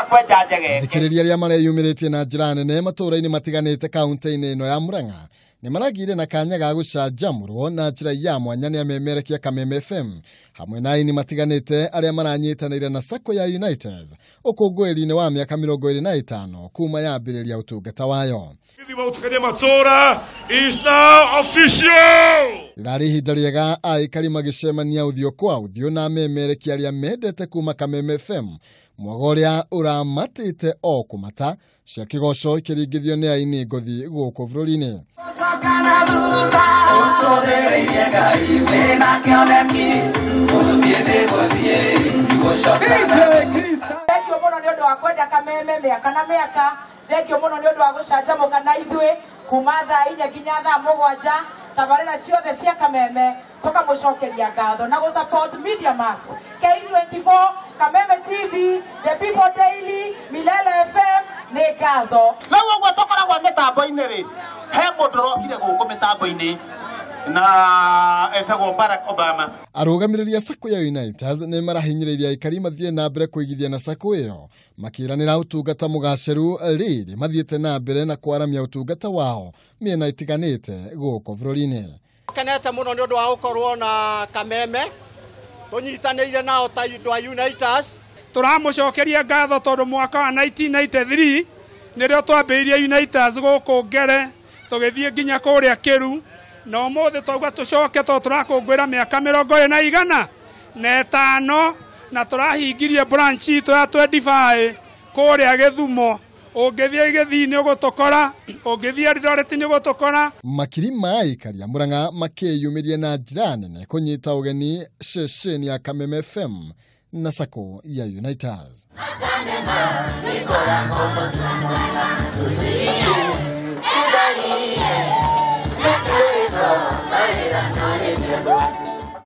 Kwenja njege. Thikĩrĩria arĩa mareyumĩrĩtie na njĩra nene matũũra-inĩ matiganĩte kaunti-inĩ ĩno ya Murang'a nĩ maragire na kanya ga gũcanjamũrwo na njĩra ya mwanya nĩ amemerekia Kameme FM hamwe na aini matiganĩte arĩa maranyitanĩire na Sacco ya United ũkũngũĩri-inĩ wa mĩaka 25 kuma yambĩrĩria ũtungata wayo. Is now official. Rĩrarĩ ihinda rĩega aikari magĩcemania ũthiũ kwa ũthiũ na amemerekia arĩa mendete kuma Kameme FM mwaga ũrĩa ũramatĩte o kũmata cia kĩgoco ikĩringithio nĩ aini ngũthi gũkũ bũrũri-inĩ. Thengio mũno nĩ ũndũ wa kwenda Kameme mĩaka na mĩaka. Thengio mũno nĩ ũndũ wa gũcanjamũka na ithuĩ kuma thaa 4 nginya thaa 7 tabarĩra ciothe cia Kameme tũkamũcokeria ngatho na gũ-support Media Max, K24, Kameme TV, The People Daily, Milele FM nĩ ngatho. Rĩu ũguo tũkoragwo mĩtambo-inĩ rĩ, he mũndũ ũrokire gũkũ mĩtambo-inĩ na etagwo Barack Obama. Arũgamĩrĩri a Sacco ya Unitas nĩ marahinyĩrĩria aikari mathiĩ na mbere kũigithia na Sacco ĩyo makĩranĩra ũtungata mũgacĩru rĩrĩ mathiĩte na mbere na kwaramia ũtungata wao mĩena ĩtiganĩte gũkũ bũrũri-inĩ. Kenete mũno nĩ ũndũ wa gũkorwo na Kameme tũnyitanĩire nao ta andũ a Unitas. Tũramũcokeria ngatho tondũ mwaka wa 1993 nĩrĩo twambĩrĩirie Unitas gũkũ Ngere tũgĩthiĩ nginya kũrĩa Kĩru na ũmũthĩ twauga tũcoke tondũ tũrakũngũĩra mĩaka 25 na tũrahingirie branch itũ ya 25 kũrĩa Gĩthumo. Ũngĩthiĩ Gĩthii nĩ ũgũtũkora, ũngĩthiĩ Eldoret nĩ ũgũtũkora. Makiri ma aikari a Murang'a makĩyumĩria na njĩra nene kũnyita ũgeni ceceni ya Kameme FM na Sacco ya Unitas.